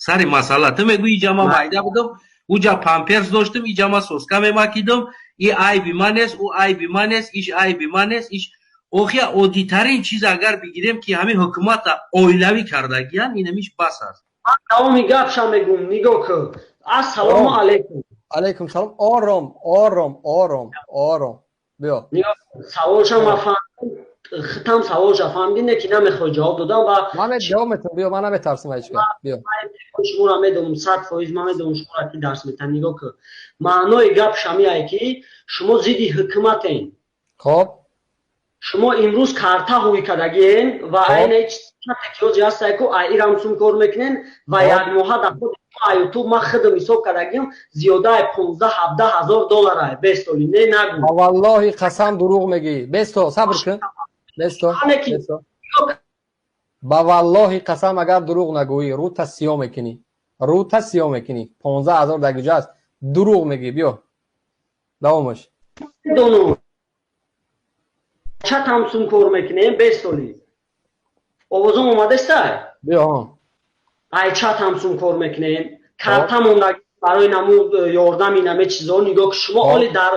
Сари масъала, ту мегӯӣ, иҷа ман майда будам, уҷа памперс доштам, иҷа ман соска мемакидам, и айби ман нест, ӯ айби ман нест, иш айби ман нест, иш. Охия, оддитарин чиз агар бигирем, ки ҳамин ҳукумата оилавӣ кардагиян, инамиш бас аст. Давоми гапша мегум, нигоҳ кун. Ассалому алайкум. Алайкум салом. Ором, ором, ором, ором, биё. Саволша ма фаҳмидам, хитам саволша фаҳмидӣ, не ки намехоҳӣ ҷавоб додам ва Ман ҷавоб метавам, биё, ман наметарсам ҳечка, биё. Шуморо медонам, 100%. Ман медонам шуморо, ки дарс метан. Нигоҳ кун, маънои гап шамиае, ки шумо зидди ҳукуматен. Хоб. Шумо имрӯз карта ҳуй кардагиен ва айне чате ҳастае, ку айирам сум кор мекунен ва як моҳа дар Ютуб ман худам ҳисоб кардагиам, зиёдаи 15-17 ҳазор долларай бестоли не нагу. Валлоҳи қасам, дурӯғ мегӯӣ. Бесто, сабр кун, бесто. Ба валлоҳи қасам, агар дурӯғ нагӯӣ, рӯта сиёҳ мекунӣ, рӯта сиёҳ мекунӣ. 15 ҳазор дар куҷо аст? Дурӯғ мегӯӣ. Биё, давомаш. Чатам сум кор мекунем бестоли. Овозом омадестай? Биё. Ай чатам сум кор мекунем, карта монда барои наму ёрдами наме чизо. Нигоҳ, шумо оли дар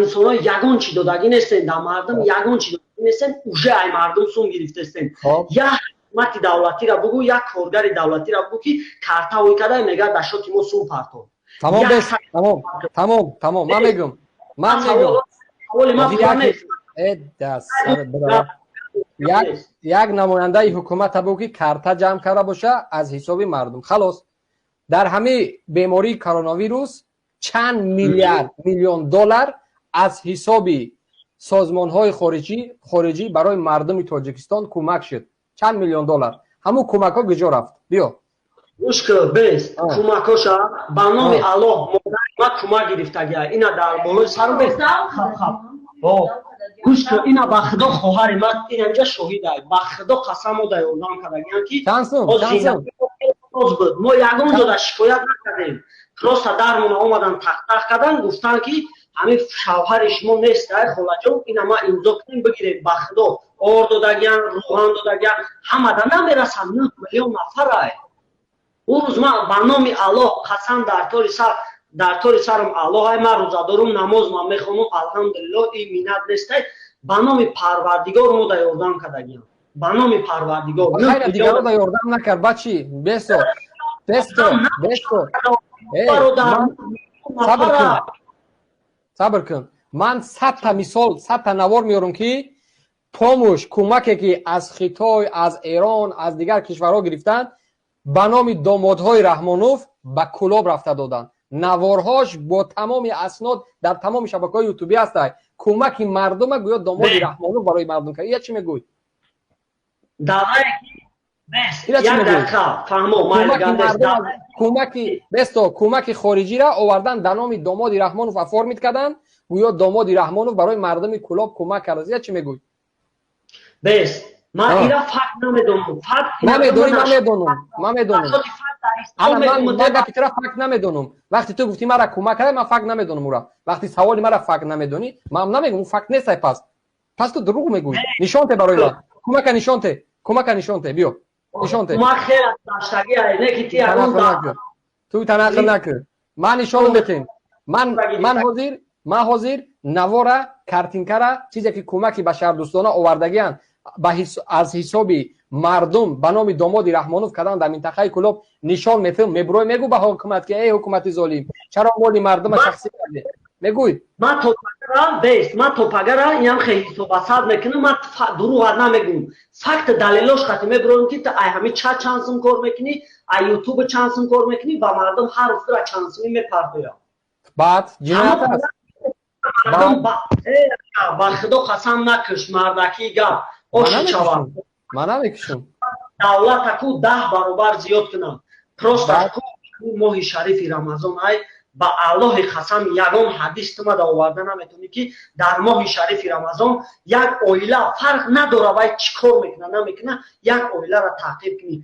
инсонҳо ягон чӣ додагӣ нестен, дар мардум ягон чӣ додагӣ нестен, уже ай мардум сум гирифтестен. Як ҳукумати давлатира бугӯ, як коргари давлатира бугӯ, ки карта ҳой карда мегӯяд, дар шоти мо сум партов. Тамом, бес, тамом, тамом, тамом. Ман мегӯм, ман мегӯм. Саволи ман. Як намояндаи ҳукумата буд, ки карта ҷамъ карда боша аз ҳисоби мардум. Халос, дар ҳамаи бемории коронавирус чанд миллиард миллион доллар аз ҳисоби созмонҳои хориҷӣ барои мардуми Тоҷикистон кӯмак шуд? Чанд миллион доллар? Ҳамун кӯмакҳо куҷо рафт? Биё. Гӯш кун, бес, кӯмакоша ба номи Аллоҳ, модари ма кӯмак гирифтагия, ина дар болои сару бес. Гӯш кун, ина ба худо, хоҳари ма инамҷа шоҳидай, ба худо қасам, ода ёрдам кардагиям, ки буд. Мо ягон ҷода шикоят накардем, просто дармона омадан, тахтах кардан, гуфтанд, ки ҳамин шавҳари шумо нест, ай холаҷон, ина ма имзо кунем, бигирем. Ба худо, ор додагиан, рӯған додагиан, ҳамада намерасанд, 9 миллион нафарай. Ӯ рӯз ман ба номи Аллоҳ қасам, дар тори сар, дар тори сарам Аллоҳ ай, ман рӯзадорум, намоз ман мехонам, алҳамдулиллоҳ, и минат нестай. Ба номи Парвардигор, мо да ёрдам кардагиам, ба номи Парвардигор. Дигаро да ёрдам накард, ба чӣ? Бесо, бесто, бесто, сабр кун, сабр кун. Ман 100-та мисол, 100-та навор меорам, ки помощь, кӯмаке, ки аз Хитой, аз Эрон, аз дигар кишварҳо гирифтанд, ба номи домодҳои Раҳмонов ба Кулоб рафта доданд. Наворҳош бо тамоми аснод дар тамоми шабакаҳои ютубӣ ҳастай. Кӯмаки мардума гӯё домоди Раҳмонов барои мардум кард. Ия чӣ мегӯй? Даврае як дақиқа, фаҳмо. Кӯмаки, бесто, кӯмаки хориҷира овардан, дар номи домоди Раҳмонов оформить карданд, гӯё домоди Раҳмонов барои мардуми Кулоб кӯмак кардааст. Ия чӣ мегӯй? Бес, ман ира факт намедонам, факт. Намедонӣ? Ман медонам, ман медонам. Ман гапи тура факт намедонам. Вақте ту гуфтӣ, мара кӯмак карда, ман факт намедонам ура. Вақти саволи мара факт намедонӣ, ман намегум, факт нестай. Пас ту дурӯғ мегӯӣ. Нишон те барои ман кӯмака, нишон те кӯмака, нишон те, биё, нишон те. Ту танақл накун, ман нишон метем. Ман ҳозир навора, картинкара, чизе ки кӯмаки башардӯстона овардагианд, аз ҳисоби мардум ба номи домоди Раҳмонов кардан дар минтақаи Кулоб, нишон метавм. Мебурой, мегӯ ба ҳокумат, ки эй ҳукумати золим, чаро моли мардума шахсӣ кардӣ? Мегӯй? Ман то пагара, бес, ман то пагара инам хеле ҳисобасад мекунам. Ман дурӯғат намегӯм, факт, далелош хати мебурам, ки ту ай ҳами ча чанд сум кор мекунӣ, ай ютуба чанд сум кор мекунӣ, ба мардум ҳар рӯзра чанд сумӣ мепартоям. Баъд ҷиноят аст. Ба худо қасам, накуш, мардакии гап оши шавад. Ман намекушам. Давлатаку 10 баробар зиёд кунам. Просто моҳи шарифи Рамазон ай, ба Аллоҳи қасам, ягон ҳадис тумада оварда наметавонӣ, ки дар моҳи шарифи Рамазон як оила, фарқ надора вай чӣ кор мекуна, намекуна, як оиларо таъқиб кунӣ.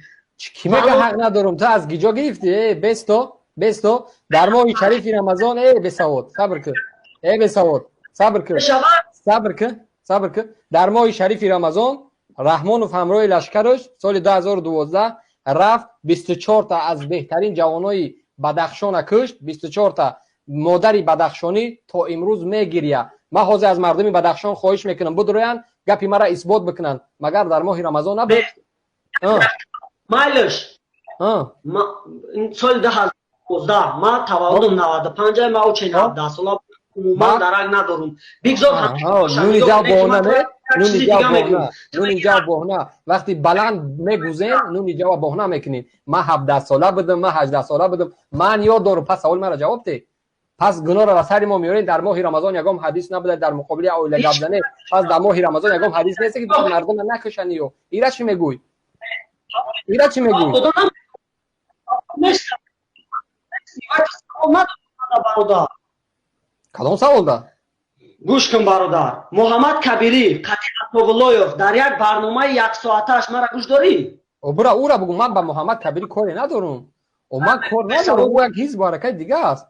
Кӣ мега ҳақ надорум? Ту аз гиҷо гирифтӣ? Э, бесто, бесто, дар моҳи шарифи Рамазон, э бесавод, сабр кун, э бесавод, сабр кун, сабр кун, сабр кун. Дар моҳи шарифи Рамазон Раҳмонов ҳамроҳи лашкараш соли 2012. Рафт, 24та аз беҳтарин ҷавонои Бадахшона кушт, 24та. Модари бадахшонӣ то имрӯз мегирия. Ман ҳозир аз мардуми Бадахшон хоҳиш мекунам, бидроянд, гапи мара исбот бикунанд. Магар дар моҳи Рамазон набуд? Майлиш, соли 2012 ма таваллудам 95, ма очен 17 сола, умуман дарак надорум. Бигзор. Нуни ҷав боҳна, не, нуни ҷав боҳна, нуни ҷав боҳна. Вақти баланд мегузем, нуни ҷава боҳна мекунем. Ман 17сола будам, ман 18сола будам, ман ёд дорам. Пас саволи маро ҷавоб деҳ. Пас гуноҳро ба сари мо меорем. Дар моҳи Рамазон ягон ҳадис набуда, дар муқобили оила гап занем. Пас дар моҳи Рамазон ягон ҳадис нест, ки мардума накушани? Ё ира чӣ мегӯй, ира чӣ мегӯй? Нест. Бародар. Кадом савол да? Гӯш кун, бародар. Муҳаммад Кабирӣ Қатӣ Атовуллоев дар як барномаи яксоатааш, мара гӯш дорӣ? Бура, ура бугу. Ман ба Муҳаммад Кабирӣ коре надорум. Ман кор надорум, ӯ як ҳизбу ҳаракати дига аст.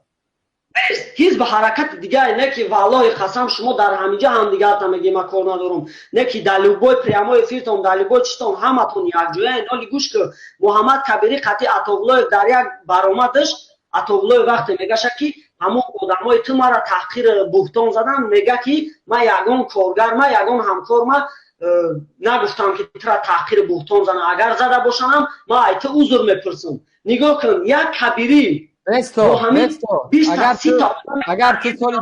Ҳизби ҳаракати дигаре не, ки валлоҳи қасам, шумо дар ҳамиҷа ҳамдигарта мегӣ, ман кор надорум, не, ки дар любой прямой эфиртон, дар любой чизтон ҳаматон якҷоя. Ноли гӯш ки, Муҳаммад Кабирӣ Қатӣ Атовуллоев дар як баромадаш, Атовуллоев вақте мегаша, ки ҳамон одамои ту мара таҳқир, буҳтон задан, мега, ки ман ягон коргар, ма ягон ҳамкор ма нагуфтам, ки тура таҳқири буҳтон занам. Агар зада бошанам, ман ай ту узр мепурсам. Нигоҳ кун, як Кабирӣ. Несто, несто, агар ту соли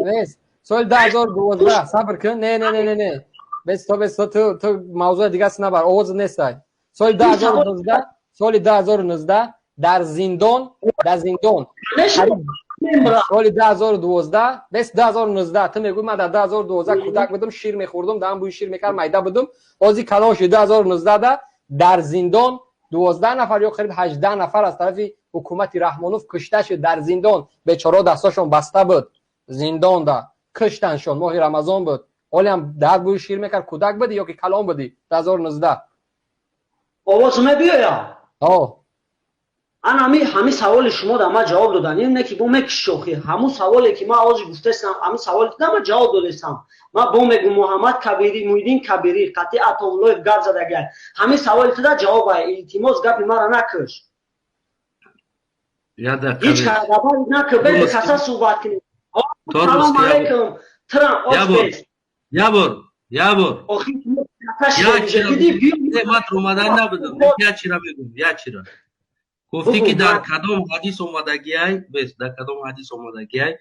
нест, соли 2012, сабр кун, не, не, не, не, не, бесто, бесто, ту мавзӯи дигаст набар, овоз нестай. Соли 2019, соли 2019 дар зиндон, дар зиндон, соли 2012, бес, 2019 ту мегӯй, ман дар 2012 кӯдак будам, шир мехӯрдум, даҳан бӯи шир мекард, майда будум. Ҳозир калон шуд. 2019 да дар зиндон 12 нафар ё қариб 18 нафар аз тарафи ҳукумати Раҳмонов кушта шуд. Дар зиндон бечорао дастошон баста буд, зиндонда куштаншон. Моҳи Рамазон буд. Ҳолиам дар бӯи шир мекард, кӯдак будӣ ё ки калон будӣ 2019? Овоз мебиёя? О. Ана ҳами саволи шумо да ман ҷавоб додам. Ин не, ки бо мекишохӣ. Ҳамун саволе, ки ман ҳозир гуфтаистам, ҳамун саволе да ман ҷавоб додастам. Ман бо мегӯм, Муҳаммад Кабирӣ, Муҳиддин Кабирӣ Қатӣ Атовуллоев гап задагиай. Ҳамин саволи туда ҷавоб ай. Илтимос, гапи мара накуш. Ҳеҷ кардабари накӯ, бе каса суҳбат кунем. Салом алейкум, трам. Ябор, ябор, ман омадан набудам. Я чира мегӯм, я чира гуфтӣ, ки дар кадом ҳадис омадагиай, бес, дар кадом ҳадис омадагиай,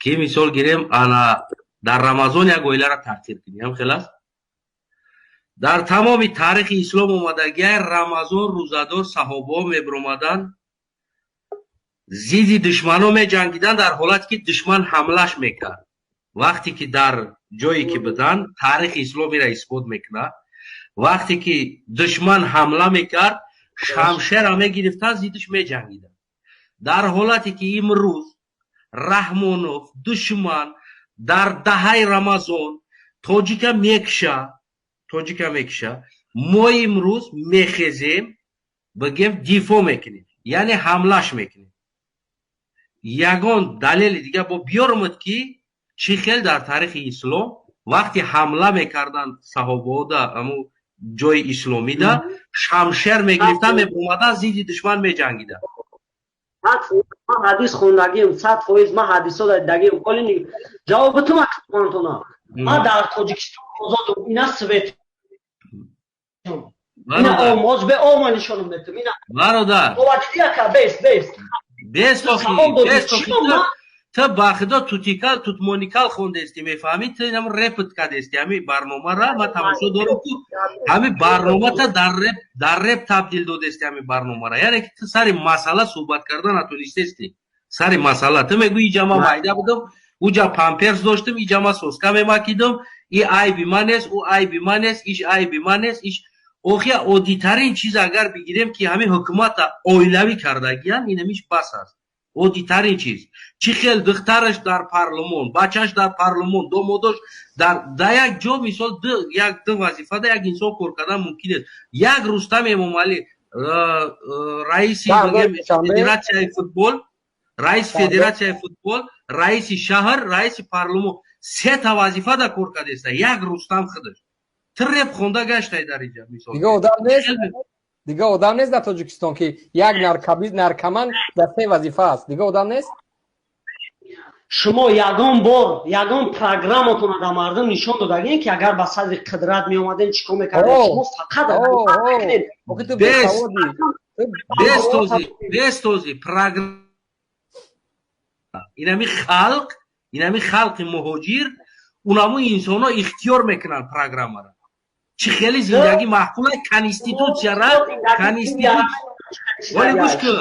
ки мисол гирем, ана дар Рамазон як оиларо таҳқир кунӣ? Ҳам хел аст. Дар тамоми таърихи ислом омадагиай, Рамазон рӯзадор саҳобаҳо мебиромаданд, зидди душманон меҷангиданд, дар ҳолате ки душман ҳамлаш мекард, вақте ки дар ҷое ки буданд. Таърихи исломиро исбот мекунад: вақте ки душман ҳамла мекард, шамшера мегирифтанд, зиддиш меҷангиданд. Дар ҳолате ки имрӯз Раҳмонов душман дар даҳаи Рамазон тоҷика мекуша, тоҷика мекуша, мо имрӯз мехезем, бигем, дифоъ мекунем, яъне ҳамлаш мекунем. Ягон далели дига бо биёрмад, ки чӣ хел дар таърихи ислом вақте ҳамла мекарданд саҳобаода, аму ҷои исломида шамшер мегирифтанд, мебомаданд, зидди душман меҷангиданд? Ман ҳадис хондагиам, 100%. Ман ҳадисо дидагиам. Оли ҷавоби ту мантона. Ман дар Тоҷикистон озодум. Ина свет, ина омоз бе ома нишонам метум, ина. Бародар. Овадиди, ака, бес, бес. Бес, охи, бес, охи. Ту ба худо тутикал тутмоникал хондести, мефаҳмӣ? Ту инам репт кардести ҳами барномара. Ман тамошо дорам, ку ҳами барномата дар реп, дар реп табдил додести ҳами барномара. Яъне ки ту сари масъала суҳбат кардан натонистести. Сари масъала ту мегӯӣ, иҷа ман майда будам, уҷа памперс доштам, иҷа ман соска мемакидам, и айби ман нест, ӯ айби ман нест, иш айби ман нест, иш. Охи, оддитарин чиз агар бигирем, ки ҳамин ҳукумата оилавӣ кардагиян, инамиш бас аст. Оддитарин чиз, чӣ хел духтараш дар парлумон, бачаш дар парлумон, домодош дар як ҷо, мисол, як ду вазифада як инсон кор кардан мумкин нест. Як Рустам Эмомалӣ, раиси федератсияи футбол, раиси федератсияи футбол, раиси шаҳр, раиси парлумон, сета вазифада кор кардеста як Рустам худаш. Ту реп хонда гаштай дар инҷа, мисол. Дига одам нест. Дига одам нест дар Тоҷикистон, ки як наркоман дар се вазифа аст. Дига одам нест. Шумо ягон бор ягон программатонро дар мардум нишон додагем, ки агар ба садри қудрат меомадем, чӣ кор мекардем? Шумо фақат Бестози программа, инами халқ, инами халқи муҳоҷир, унаму инсонҳо ихтиёр мекунанд программаро, чӣ хеле зиндагӣ маъқула, конститутсияра, конститут. Оли гӯш кун,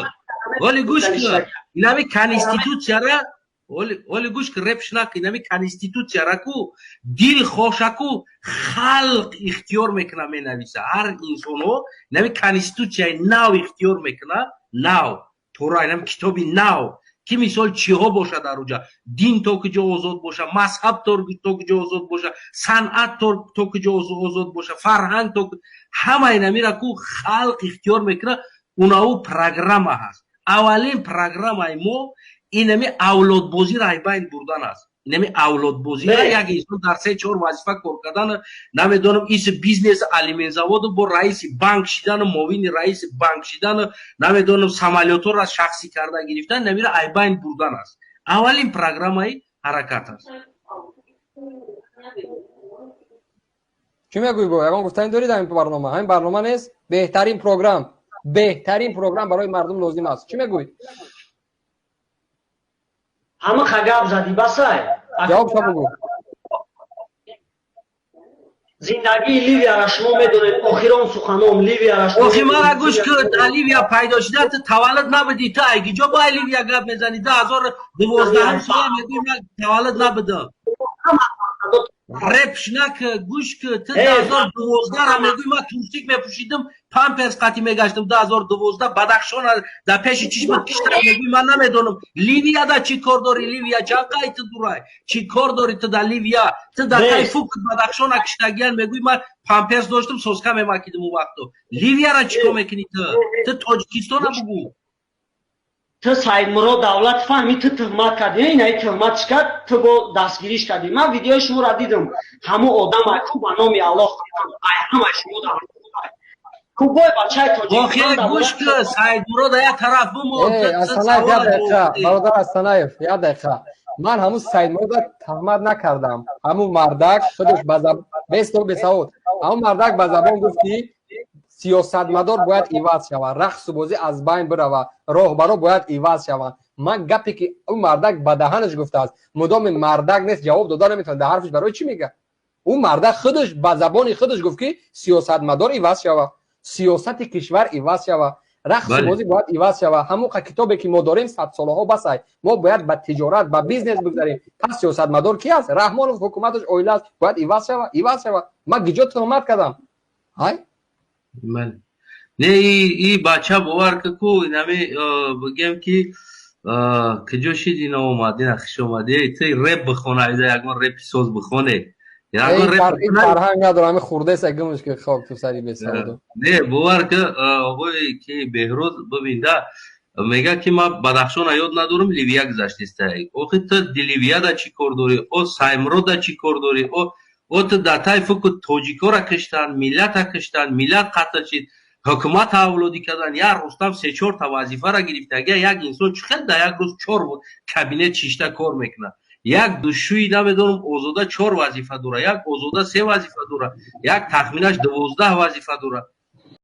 оли гӯш кун, инами конститутсияра, оли гӯш кун, репш накун. Инами конститутсияра ку дил хошаку халқ ихтиёр мекуна, менависа ҳар инсонҳо. Инами конститутсияи нав ихтиёр мекуна, нав тура, инами китоби нав, ки мисол чиҳо бошад дар уҷа: дин то куҷо озод боша, мазҳаб то куҷо озод боша, санъат то куҷо озод боша, фарҳанг то ҳама. Инамира ку халқ ихтиёр мекунад, унаву программа ҳаст. Аввалин программаи мо инами авлодбозиро айбайн бурдан аст. Инами авлодбозира, як инсон дар се чор вазифа кор кардан, намедонам, ис бизнес, алюминзаводу, бо раиси банк шидану, муовини раиси банк шидану, намедонам, самолётҳоро шахсӣ карда гирифтан, инамира айбайн бурдан аст. Аввалин программаи ҳаракат аст. Чӣ мегӯӣ, бо ягон гуфтанӣ дорӣ дар ин барнома? Ҳамин барнома нест, беҳтарин программ, беҳтарин программ барои мардум лозим аст. Чӣ мегӯӣ? Ҳама гап задӣ, басай. Ҷавобша бугӯ. Зиндагии Ливияра шумо медонед. Охирон суханом, Ливияра. Охи, мара гӯш кун, дар Ливия пайдо шудан ту таваллуд набудӣ. Ту айгиҷо бо Ливия гап мезанӣ? 2012 сола мегӯӣ, ман таваллуд набудам. Репш нак, гӯш ку, ту 2012-ра мегӯӣ, ман трусик мепӯшидим, памперс қатӣ мегаштам. 2012 Бадахшон дар пеши чишмат киштам, мегӯӣ ман намедонам. Ливияда чӣ кор дорӣ? Ливия чанд қай ту дурай? Чӣ кор дорӣ ту дар Ливия? Ту дар тай фукт Бадахшона киштагиян, мегӯӣ ман памперс доштам, соска мемакидим. У вақто Ливияра чӣ кор мекунӣ ту? Ту Тоҷикистона бугӯ. Ту Саидмурод Давлат фаҳми, ту туҳмат кардӣ, инаи туҳматш кард, ту бо дастгириш кардӣ. Ман видеои шуморо дидам. Ҳамун одама ку, ба номи Аллоҳ, ай ҳамаи шумо ку бой бачаи тоҷик. Гӯш ку, Саидмурод як тараф бимон. Астанаев, як дақиқа, бародар Астанаев, як дақиқа. Ман ҳамун Саидмуродро туҳмат накардам. Ҳамун мардак худаш бесто бесавод, ҳамун мардак ба забон гуфт, ки сиёсатмадор бояд иваз шавад, рақсу бозӣ аз байн биравад, роҳбаро бояд иваз шаванд. Ман гапе ки ӯ мардак ба даҳанаш гуфтааст, мудоми мардак нест, ҷавоб дода наметавонад. Дар ҳарфиш барои чӣ мега? Ӯ мардак худаш ба забони худаш гуфт, ки сиёсатмадор иваз шавад, сиёсати кишвар иваз шавад, рақсу бозӣ бояд иваз шавад. Ҳамон китобе ки мо дорем, садсолаҳо басай, мо бояд ба тиҷорат, ба бизнес бигзарем. Пас сиёсатмадор ки аст? Раҳмонов, ҳукуматаш, оила аст, бояд иваз шавад, иваз шавад. Ман гиҷо туҳмат кардам? Ай. Не, и бача, бовар ку, инами бигем, ки куҷо шид, ина омад, ина хуш омадӣ. Ту реп бихона, ида ягон репи соз бихоне. Фарҳанг надорам, ами хурдеса, гумш ки хок ту сари бесаводу. Не, бовар ки, оғои ки Беҳрӯз, бибинда, мега, ки ман Бадахшона ёд надорам, Ливия гузаштиста. Охи, ту Ливияда чӣ кор дорӣ? О Саймрода чӣ кор дорӣ? О ту дар тай фуку тоҷикора киштанд, миллата киштанд, миллат қатл шид, ҳукумат авлодӣ кардан. Як Рустам се чорта вазифара гирифта. Агар як инсон чӣ хел дар як рӯз чор кабинет шишта кор мекунад? Як душӯи, намедонам, Озода чор вазифа дора, як Озода се вазифа дора, як тахминаш 12 вазифа дора.